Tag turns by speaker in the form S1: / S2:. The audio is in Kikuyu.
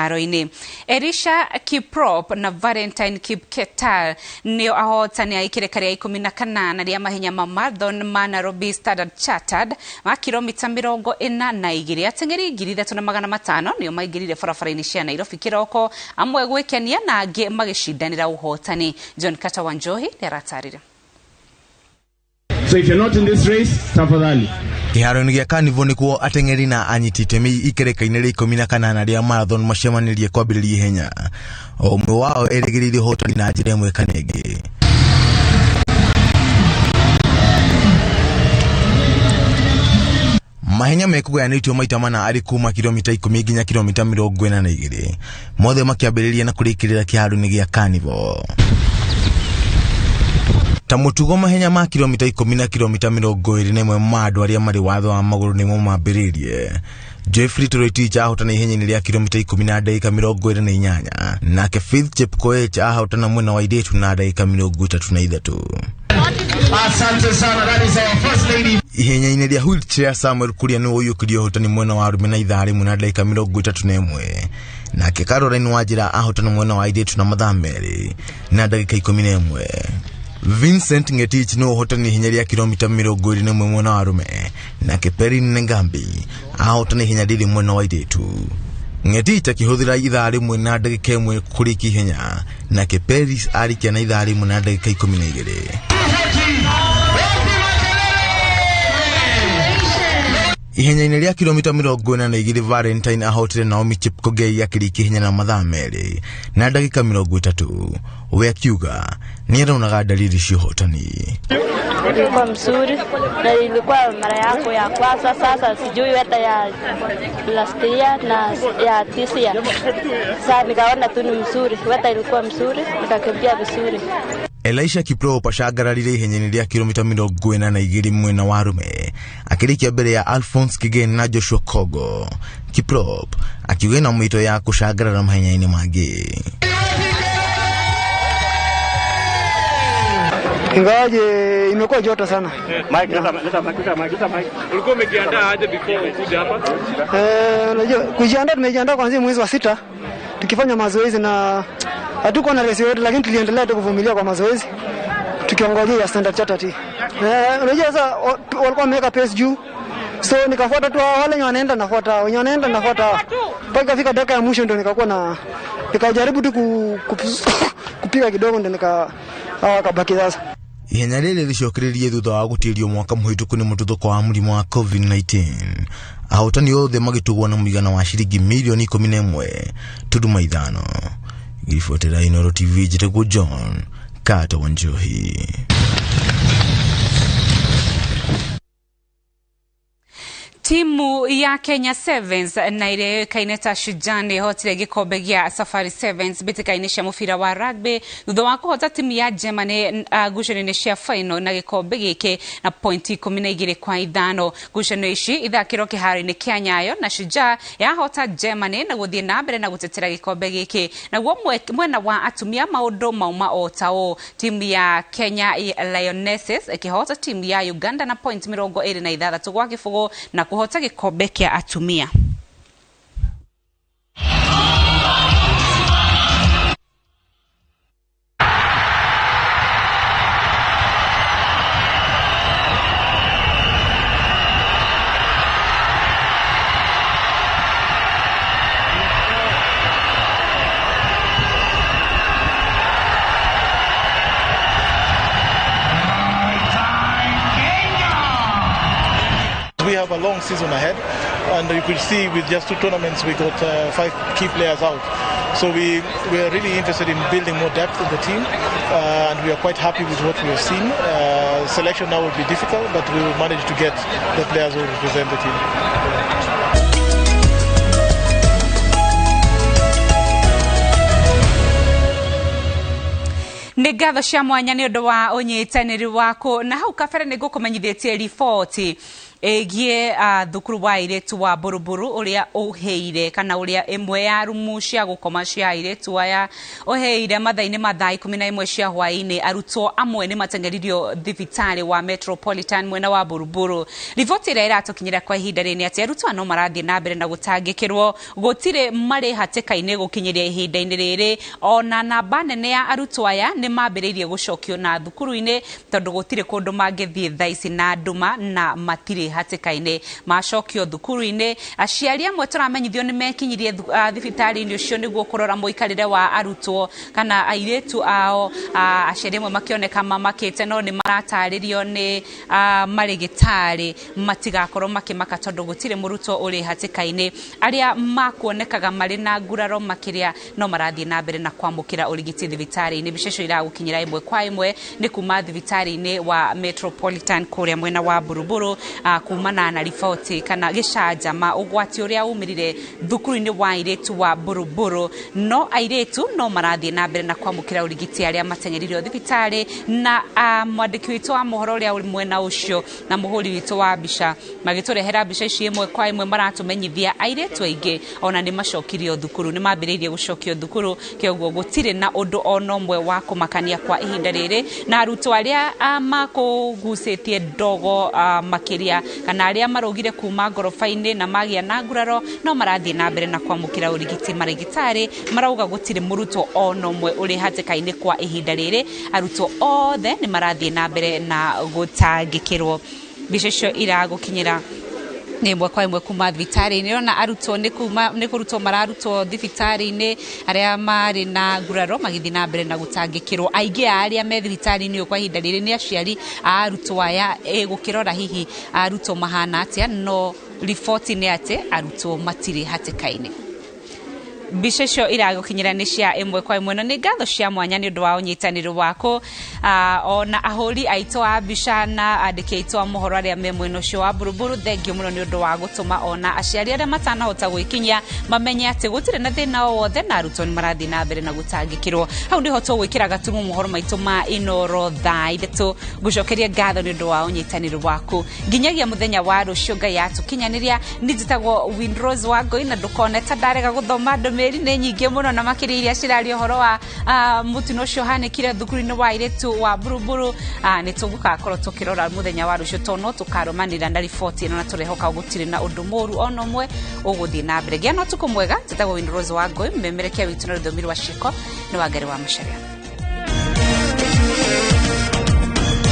S1: Kĩharo-inĩ. Elisha Kiprop na Valentine Kipketer nĩo ahotani a ikereka rĩa 18 rĩa mahenya ma marathon ma Nairobi Standard Chartered ma kilomita 42. Ateng'eri 3,500 nĩo maingĩrire barabara-inĩ cia Nairobi kĩroko, amwe gwĩkenia na angĩ magĩcindanĩra ũhotani. John Carter Wanjohi nĩaratarire.
S2: So if you're not in this race, tafadhali.
S3: Kĩharo-inĩ gĩa Carnival nĩkuo ateng'eri na anyiti itemi ikereka-inĩ rĩa 18 rĩa marathon macemanĩrie kwambĩrĩria ihenya. O ũmwe wao erĩgĩrĩire ũhotani na njĩra ĩmwe kana ĩngĩ. Mahenya mekũgayanĩtio maita mana arĩ kuma kilomita 10 nginya kilomita 42, mothe makĩambĩrĩria na kũrĩkĩrĩra kĩharo-inĩ gĩa Carnival. Ta mũtugo mahenya ma kilomita 10 na kilomita 21 ma andũ arĩa marĩ watho wa magũrũ nĩmo mambĩrĩirie. Geoffrey Toroitich ahotana ihenya-inĩ rĩa kilomita 10 na ndagĩka 28, nake Faith Chepkoech ahotana mwena wa airĩtu na ndagĩka 33.
S2: Asante sana, that is our first lady.
S3: Ihenya-inĩ rĩa wheelchair Samuel Kuria nĩwe ũiyũkirie ũhotani mwena wa arũme na ithaa rĩmwe na ndagĩka 31, nake Caroline Wanjĩra ahotana mwena wa airĩtu na mathaa 2 na ndagĩka 11. Vincent Ngetich nĩwe ũhotani ihenya rĩa kilomita 21 mwena wa arũme, nake Perrin Ngambi ahotana ihenya rĩrĩ mwena wa airĩtu. Ngetich akĩhũthĩra ithaa rĩmwe na ndagĩka 1 kũrĩkia ihenya, nake Peris arĩkia na ithaa rĩmwe na ndagĩka 12. Ihenya-inĩ rĩa kilomita 42 Valentine ahotire Naomi Chepkogei akĩrĩkia ihenya na mathaa 2 na ndagĩka 30, we akiuga nĩaronaga dalili cia ũhotani.
S4: Ilikuwa mzuri na ilikuwa mara yako ya kwanza. Sasa sijui hata ya last year na ya this year. Sasa nikaona tu ni mzuri, hata ilikuwa mzuri, nikakimbia vizuri.
S3: Elisha Kiprop acangararire ihenya-inĩ rĩa kilomita 42 mwena wa arũme akĩrĩkia mbere ya Alphonse Kigen na Joshua Kogo. Kiprop akiuga ena mĩto ya kũcangarara mahenya-inĩ mangĩ.
S5: Ingawaje imekuwa joto sana.
S6: Mike, leta leta leta leta mic. Ulikuwa umejiandaa aje before ukuje hapa?
S5: Unajua kujiandaa, tumejiandaa kuanzia mwezi wa 6 tukifanya mazoezi na hatukuwa na race yote, lakini tuliendelea tu kuvumilia kwa mazoezi tukiongojea ya Standard Chartered. Unajua sasa walikuwa wameweka pace juu, so nikafuata tu wale wenye wanaenda, nafuata wenye wanaenda, nafuata mpaka ikafika dakika ya mwisho, ndio nikakuwa na nikajaribu tu kupiga kidogo, ndio nika kabaki sasa.
S3: Ihenya rĩrĩ rĩcokereirie thutha wa gũtĩrio mwaka mũhĩtũku nĩ mũtuthũko wa mũrimũ wa COVID-19. Ahotani othe magĩtugwo na mũigana wa ciringi mirioni 11.5. Ngĩribotera Inooro TV, njĩtagwo John Carter Wanjohi.
S1: Timu ya Kenya Sevens na ĩrĩa yũĩkaine ta Shujaa nĩ ĩhotire gĩkombe gĩa Safari Sevens mbĩtĩka-inĩ cia mũbira wa rugby thutha wa kũhota timu ya Germany ngucanio-inĩ cia final na gĩkombe gĩkĩ na pointi 12 kwa 5. Ngucanio ici ithakĩrwo kĩharo-inĩ kĩa Nyayo na Shujaa yahota Germany na gũthiĩ na mbere na gũtetera gĩkombe gĩkĩ. Naguo mwena wa atumia maũndũ mauma o ta ũũ, timu ya Kenya Lionesses ĩkĩhota timu ya Uganda na point 26 gwa 0 na kũhota gĩkombe kĩa atumia.
S7: We have a long season ahead, and you could see with just 2 tournaments we got 5 key players out. So we are really interested in building more depth in the team, and we are quite happy with what we have seen. Selection now will be difficult, but we will manage to get the players who will represent the team.
S1: Nĩ ngatho cia mwanya nĩ ũndũ wa ũnyitanĩri waku, na hau kabere nĩ ngũkũmenyithĩtie riboti ĩgiĩ thukuru wa airĩtu wa Buruburu ũrĩa ũhĩire kana ũrĩa ĩmwe ya rumu cia gũkoma cia airĩtu aya ũhĩire mathaa-inĩ ma thaa 11 cia hwaĩ-inĩ. Arutwo amwe nĩ mateng'eririo thibitarĩ wa Metropolitan mwena wa Buruburu. Riboti ĩrĩa ĩratũkinyĩra kwa ihinda rĩrĩ nĩ atĩ arutwo no marathiĩ na mbere na gũtangĩkĩrwo, gũtirĩ marĩ hatĩka-inĩ gũkinyĩria ihinda-inĩ rĩrĩ. Ona namba nene ya arutwo aya nĩ mambĩrĩirie gũcokio na thukuru-inĩ tondũ gũtirĩ kũndũ mangĩthiĩ thaa ici na nduma na matirĩ hatĩka-inĩ. Macokio thukuru-inĩ, aciari amwe tũramenyithio nĩ mekinyirie thibitarĩ-inĩ ũcio nĩguo kũrora mũikarĩre wa arutwo kana airĩtu ao. Aciari amwe makĩoneka mamakĩte, no nĩ maratarĩrio nĩ marĩgĩtarĩ matigakorwo makĩmaka tondũ gũtirĩ mũrutwo ũrĩ hatĩka-inĩ. Arĩa makuonekaga marĩ na nguraro makĩria no marathiĩ na mbere na kwamũkĩra ũrigiti thibitarĩ-inĩ. Mbica icio iragũkinyĩra ĩmwe kwa ĩmwe nĩ kuma thibitarĩ-inĩ wa Metropolitan kũrĩa mwena wa Buruburu, kumana na riboti kana gĩcanjama ũgwati ũrĩa umĩrire thukuru-inĩ wa airĩtu wa Buruburu. No airĩtu no marathiĩ na mbere na kwamũkĩra ũrigiti arĩa mateng'eririo thibitarĩ, na mwandĩki witũ wa mohoro ũrĩa ũrĩ mwena ũcio na mũhũri witũ wa mbica magĩtũrehera mbica ici ĩmwe kwa ĩmwe, maratũmenyithia airĩtu aingĩ ona nĩ macokirio thukuru, nĩ mambĩrĩirie gũcokio thukuru, kĩoguo gũtirĩ na ũndũ ona ũmwe wa kũmakania kwa ihinda rĩrĩ. Na arutwo arĩa makũgucĩtie ndogo makĩria kana arĩa marũgire kuma ngoroba-inĩ na magĩa na nguraro no marathiĩ na mbere na kwamũkĩra ũrigiti. Marĩgĩtarĩ marauga gũtirĩ mũrutwo ona ũmwe ũrĩ hatĩka-inĩ kwa ihinda rĩrĩ, arutwo othe nĩ marathiĩ na mbere na gũtangĩkĩrwo. Mbica icio iragũkinyĩra nĩ ĩmwe kwa ĩmwe kuma thibitarĩ-inĩ. Ona arutwo nĩ kũrutwo mararutwo thibitarĩ-inĩ, arĩa marĩ na nguraro magĩthiĩ na mbere na gũtangĩkĩrwo. Aingĩ a arĩa me thibitarĩ-inĩ ũyũ kwa ihinda rĩrĩ nĩ aciari a arutwo aya, gũkĩrora hihi arutwo mahana atĩa, no riboti nĩ atĩ arutwo matirĩ hatĩka-inĩ. Mbica icio iragũkinyĩra nĩ cia ĩmwe kwa ĩmwe, na nĩ ngatho cia mwanya nĩ ũndũ wa ũnyitanĩri waku, ona ahũri aitũ a mbica na andĩki aitũ a mohoro arĩa me mwena ũcio wa Buruburu. Thengio mũno nĩ ũndũ wa gũtũma ona aciari arĩa matanahota gwĩkinyia mamenye atĩ gũtirĩ na thĩna o wothe na arutwo nĩ marathiĩ na mbere na gũtangĩkĩrwo. Hau nĩho tũgwĩkĩra gatumu mohoro maitũ ma Inooro thaa 3. Ngũcokeria ngatho nĩ ũndũ wa ũnyitanĩri waku nginyagia mũthenya wa rũciũ Ngai atũkinyanĩria. Niĩ njĩtagwo Windrose Wangũi, na ndũkone ta ndarega gũthoma ndũmĩrĩri nĩ nyingĩ mũno na makĩria iria ciraria ũhoro wa mũtino ũcio ũhanĩkire thukuru-inĩ wa airĩtu wa Buruburu. Nĩ tũgũgakorwo tũkĩrora mũthenya wa rũciũ tondũ no tũkarũmanĩrĩra na riboti ĩno, na tũrehoka gũtirĩ na ũndũ mũru ona ũmwe ũgũthiĩ na mbere. Gĩa na ũtukũ mwega. Njĩtagwo Windrose Wangũi, mũmemerekia witũ na rũthiomi rwa ciĩko nĩ Wangari wa Macharia.